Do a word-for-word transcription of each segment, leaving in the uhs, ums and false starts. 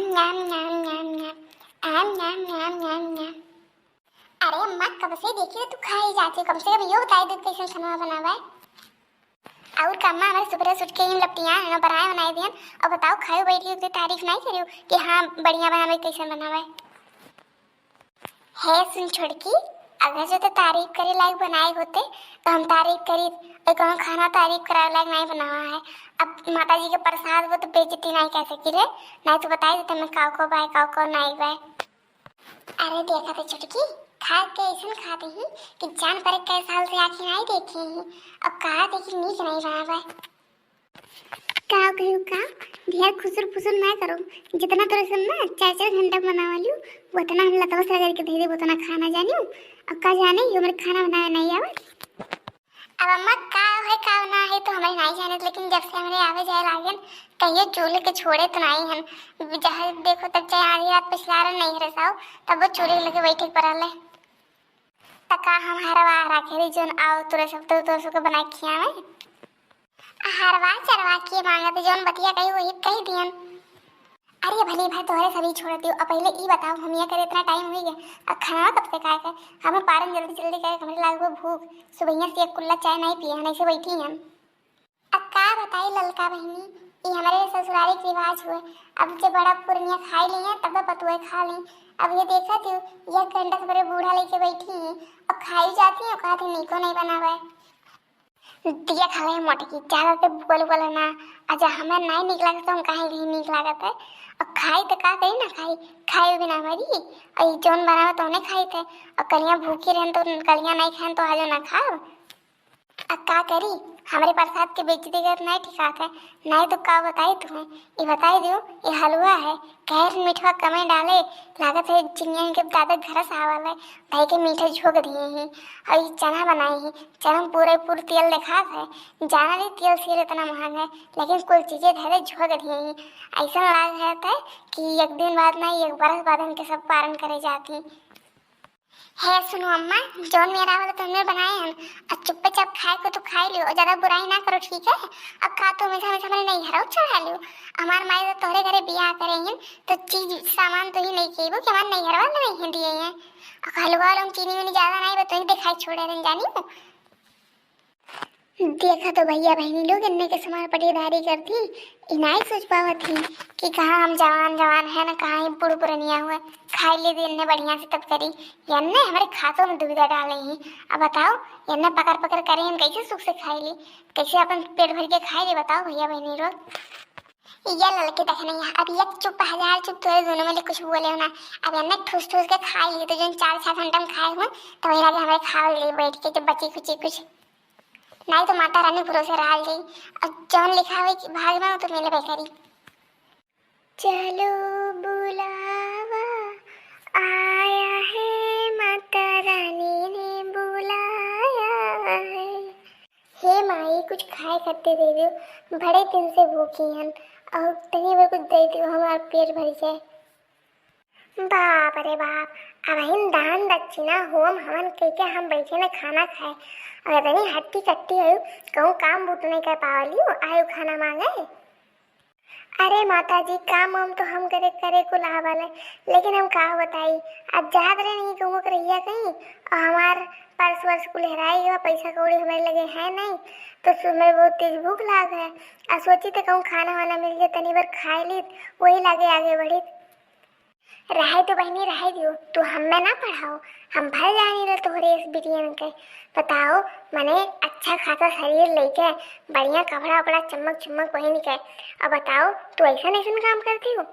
न्याम, न्याम, न्याम, न्याम। आम, न्याम, न्याम, न्याम, न्याम। अरे अम्मा, कब से देखी तू खाई जाती, कम से कम यो बताई दे कैसन खाना बनावा है। और का अम्मा, हमारे सुबह उठ के इन लपटियां है ना, बनाए बनाए दियन। और बताओ, खायो बैठी हो तो तारीफ नहीं करियो कि हाँ, बढ़िया बनावे, कैसन बनावे। हे सुन छोटकी, अगर जो तो तारीफ करे लायक बनाए होते तो हम तारीफ करी, और कौन खाना तारीफ करावे लायक नहीं बनावा है। अब माता जी के प्रसाद वो तो बेइज्जती नहीं कह सकी रे, नहीं तो बताई देते मैं काव को बाय, काव को नहीं बाय। अरे देखा तो छोटकी, खा के ऐसन खाते ही कि जान पर कई साल से आँखी नहीं देखी ही, और कहा थे कि नीक नहीं बनावा है। का कहियो का, ढेर खुसुर फुसुर ना करो। जितना तोरे से ना चार चार घंटा बनावा लियो, उतना हम लतवा से रगड़ के दे देब, उतना खा ना जानियो। अब का जाने, ये हमरे खाना बनावे नहीं आवत। अब अम्मा, का है का ना है तो हमरे नहीं जाने, लेकिन जब से हमरे आवे जाए लागन, कहियो चूल्हे के छोड़े तो नहीं हन। जहाँ देखो तब चाहे आधी रात पछलारन नहीं रसाओ, तब वो चूल्हे लगे बैठे के पड़ल है। त का हम हरवा रखे रही जोन आओ तोरे सब तो, तोरे सबके बनाए खियावे? हरवा चरवा के मांगत, जौन बतिया कही वही कही दियन। अरे भली भाई, तोहरे सभी छोड़ दियो। अब पहले ई बताओ, हम ये करे इतना टाइम हुई गया, अब खाना कब से खाए के? हमें पारन जल्दी जल्दी करे, हमरे लागो भूख। सुबहिया से एक कुल्ला चाय नहीं पिए हैं, ऐसे बैठी हैं। अब का बताई ललका बहिनी, ई हमरे ससुरारी के रिवाज हुए। अब जे बड़ा पुरनिया खाई ली है, तब पतुए खा ली। अब ये देखा तू, एक घंटा से बड़े बूढ़ा लेके बैठी है, अब खाई जाती है, कहती नीको नहीं बनावे। दिया खा ले मोटकी, ज्यादा ते बोल बोल ना। अच्छा, हमें नहीं निक लागत, तो हम काहे नहीं निक लागत है? अब खाई तो का करी ना खाई, खाए बिना मरी। और ई जौन बनावे तो उन्हें खाई थे, और कलियां भूखी रहन तो कलियां नहीं खान तो आजो ना खाओ। अब का करी, हमरे प्रसाद के बेइज्जती करत नहीं ठिकात है, नहीं तो का बताई तुम्हें। ये बताई दियो, ये हलवा है, गैर मीठवा कमे डाले, लागत है चिनिया के दादा घर से आवल है, भाई के मीठा झोंक दिए ही। और ये चना बनाई ही, चना में पूरे पूरे तेल देखात है, जाना नहीं तेल सील इतना महंग है, लेकिन कुल चीजें धरे झोंक दिए ही। ऐसा लाग है कि एक दिन बाद नहीं, एक बरस बाद इनके सब पारन करे जाती। हे सुनो अम्मा, जौन मेरा वाला तुमने बनाए हन, अब चुप्पे चाप खाए को तो खाई लियो, ज्यादा बुराई ना करो, ठीक है? अब का तुम ऐसा, ऐसा मेरे नहीं हराओ चढ़ा लियो। हमार माई तो तोहरे घरे बियाह करे हैं, तो चीज सामान तो ही नहीं खेबो कि हमार नहीं हरवा नहीं है दिए हैं। अब हलवा वाला में चीनी वीनी ज्यादा नहीं बा, तो ही दिखाई छोड़े रहन जानी हूँ। देखा तो भैया बहिनी लोग इन्ने के समान पटीदारी करती, ई नाई सोच पावत ही कि कहाँ हम जवान जवान है ना, कहाँ ही बूढ़ पुरनिया हुए। खाई ले दी इन्ने बढ़िया से तब करी, यन्ने हमारे खातों में दुविधा डाले ही। अब बताओ, यन्ने पकड़ पकड़ करे हम कैसे सुख से खाई ली, कैसे अपन पेट भर के खाई ली, बताओ भैया बहिनी लोग। ये लड़के देख नहीं है, अब एक चुप हजार चुप तोरे दोनों में ले कुछ बोले हो ना। अब यन्ने ठूस ठूस के खाई ली, तो जो चार छह घंटा में खाए हुए, तो वही लगे हमारे खा ले बैठ के जब बची खुची कुछ। नहीं तो माता रानी भरोसे रहा जाई। और जौन लिखा हुई कि भाग में, वो तो मिलबे करी। चलो बुलावा आया है, माता रानी ने बुलाया है। हे माई, कुछ खाए खातिर दे दियो, बड़े दिन से भूखी हन, और तनी भर कुछ दे दियो, हमार पेट भर जाए। बाप रे बाप, अबहिन दान दक्षिणा होम हवन कइके हम बैठे न खाना खाए। अब इतनी हट्टी कट्टी है, कहूँ काम बूत नहीं कर पावली, आयु खाना मांगे। अरे माता जी, काम वाम तो हम करे, करे कुल आवल है, लेकिन हम का बताई, अब जात रहे नहीं कहूँ के रहिया कहीं, और हमार पर्स वर्स कुल हेराई गवा, पैसा कौड़ी हमारे लगे है नहीं, तो सु-, हमारे बहुत तेज भूख लाग है। आ सोची तो कहूँ खाना वाना मिल जाए, तनी भर खाए लीत, वही लागे आगे बढ़ीत। रहे तो बहिनी, रहे दियो, तू हमें ना पढ़ाओ, हम भल जानी रे तोहरे इस बिटियन के। बताओ, मने अच्छा खासा शरीर लेके, बढ़िया कपड़ा उपड़ा चमक चमक पहिन के, अब बताओ, तू ऐसन ऐसन काम करती हो?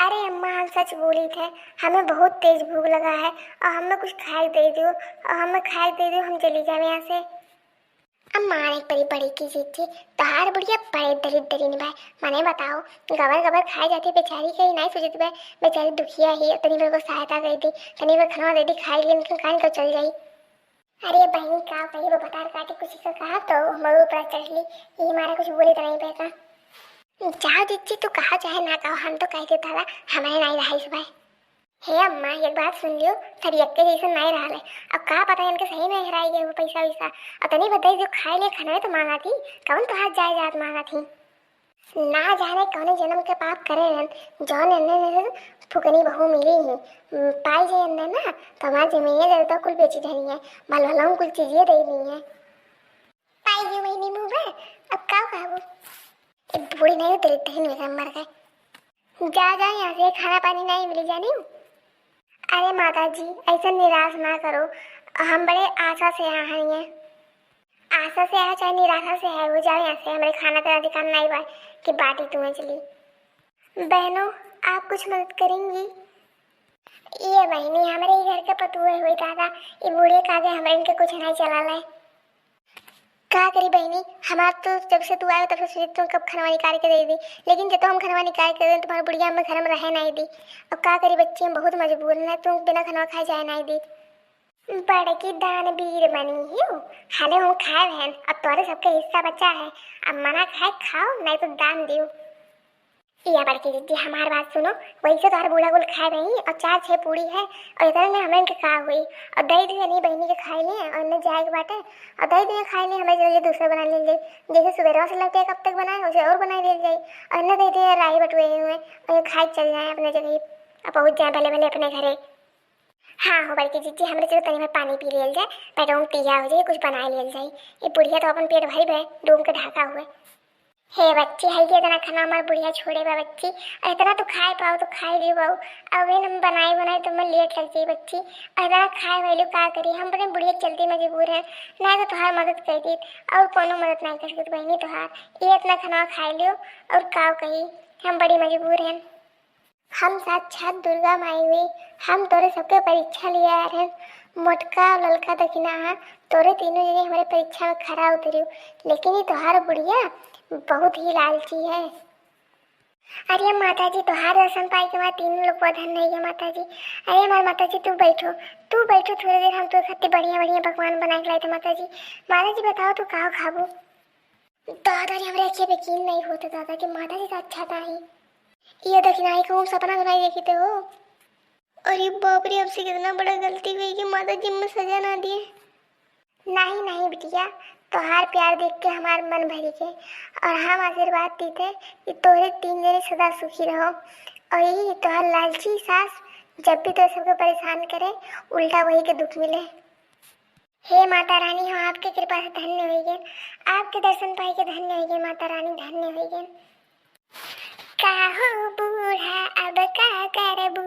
अरे अम्मा, हम सच बोली थे, हमें बहुत तेज भूख लगा है, और हमें कुछ खाए दे दियो, और हमें खाए दे दियो, हम चली जावे यहाँ से। अम्मा, एक बड़ी बड़ी की चीज थी, तोहार बुढ़िया बड़े दरिद्र दरिन बा। मने बताओ, गबर गबर खाए जाती बेचारी, कहीं नहीं सोचती बा, बेचारी दुखिया ही, तनी भर को सहायता कर दी, तनी भर खनवा दे दी, खाई ली, इनके कान को चल जाई। अरे बहनी, का कही, वो भतार काटे कुछ का कहा तो हमारे ऊपर चढ़ ली, ये हमारा कुछ बोले तो नहीं पाएगा। जाओ जिज्जी, तू कहा चाहे ना कहो, हम तो कह देता था, हमारे नहीं रहा इस बार। हे अम्मा, एक बात सुन लियो, सब यक्के जैसन नाई रहल है। अब का पता इनके सही में हेराई गए हो पैसा वैसा। अब तनी बताई, जो खाए लिए खाना तो मांगा थी, कौन तो हाथ जाए जात मांगा थी। ना जाने कौने जन्म के पाप करे रहन, जौन एन्ने में से फुकनी बहू मिली ही। पाई जे एन्ने ना, तो हमार जमीनिया जायदाद कुल बेची धरी है, माल भलाऊ कुल चीजिए दे दी है। पाई जे वही नींबू बे, अब का कहबू? ए बूढ़ी नहीं उतरी तहिन में मर गए। जा, जा यहाँ से, खाना पानी नहीं मिली जानी। अरे माता जी, ऐसा निराश ना करो, हम बड़े आशा से यहाँ हैं। आशा से आया चाहे निराशा से आया, वो जाओ यहाँ से, हमरे खाना का अधिकार नहीं बा कि बाटी तुम्हें चली। बहनों, आप कुछ मदद करेंगी? ये बहनी, हमरे ही घर के पतुए हुए दादा, ये बूढ़े कागे हमरे इनके कुछ नहीं चला है। का करी बहनी, हमार तो जब से तू आयो तब से सोचे तू कब खनवा निकाल के दे दी, लेकिन जब तो हम खनवा निकाल के दे तुम्हारे बुढ़िया में घर में रहे नहीं दी। अब का करी बच्ची, हम बहुत मजबूर हैं, तू बिना खनवा खाए जाए नहीं दी। बड़की दानवीर बनी हियो, हाले हम खाए हैं, अब तोरे सबके हिस्सा बचा है, अब मना खाए खाओ, नहीं तो दान दियो। या बड़की दीदी, हमार बात सुनो, वैसे तोहर बूढ़ा कुल खाए रही और चार छह पूरी है, और इतने में हमरे इनके का हुई, और दे दियो नहीं बहनी के खाए लिए, और न जाए के बाटे, और दे दियो खाए लिए, हमें जल्दी दूसरा बना ले जाए, जैसे सुबेरवा से लौटे कब तक बनाए, वैसे और बना ले जाए, और न दे दियो राही बटुए हुए, और ये खाए चल जाए अपने जगह, और पहुँच जाए भले भले अपने घरे। हाँ हो बड़की जीजी, हमरे चलो तनी में पानी पी लियल जाए, पेटवा में पिया हो जाए, कुछ बना लियल जाए। ये बुढ़िया तो अपन पेट भरी बे, डूम के ढाका हुए। हे बच्ची, है ये इतना खाना हमार बुढ़िया छोड़े बा बच्ची, और इतना तो खाए पाओ तो खाए लियो बाऊ। अब इन हम बनाए बनाए तो मैं लेट लग जाई बच्ची, और इतना खाए वाले का करी, हम अपने बुढ़िया के चलते मजबूर हैं, ना तो तुहार मदद कर दी, और कोनो मदद नहीं कर सकत बहनी तुहार। ये इतना खाना खाए लियो, और का कही, हम बड़ी मजबूर हैं। हम साक्षात दुर्गा माई हुई, हम तोरे सबके परीक्षा लिए आ रहे हैं। मोटका और ललका दखिना, तोरे तीनों जने हमारे परीक्षा में खरा उतरियो, लेकिन ये तोहार बुढ़िया बहुत ही लालची है। अरे माता जी, तोहार दर्शन पाए के बाद तीनों लोग बहुत धन्य है माता जी। अरे हमारे माता जी, तू बैठो, तू बैठो थोड़ी देर, हम तो खातिर बढ़िया बढ़िया पकवान बना के लाए थे माता जी। माता जी बताओ, तू का खाबू? दादा रे, हमरे अखिया पे यकीन नहीं होता दादा कि माता जी साक्षात आई। ये दखिनाई को हम सपना सुनाई देखी थे हो। अरे बाप रे, हमसे कितना बड़ा गलती हुई कि माता जी में सजा ना दिए। नहीं नहीं बिटिया, तोहार प्यार देख के हमार मन भरी के, और हम आशीर्वाद देते कि तोहरे तीन जने सदा सुखी रहो, और यही तोहार लालची सास जब भी तो सबको परेशान करे, उल्टा वही के दुख मिले। हे माता रानी, हम आपके कृपा से धन्य होइ गए, आपके दर्शन पाई के धन्य होइ गए माता रानी, धन्य होइ गए। काहो बूढ़ा अब का करबू,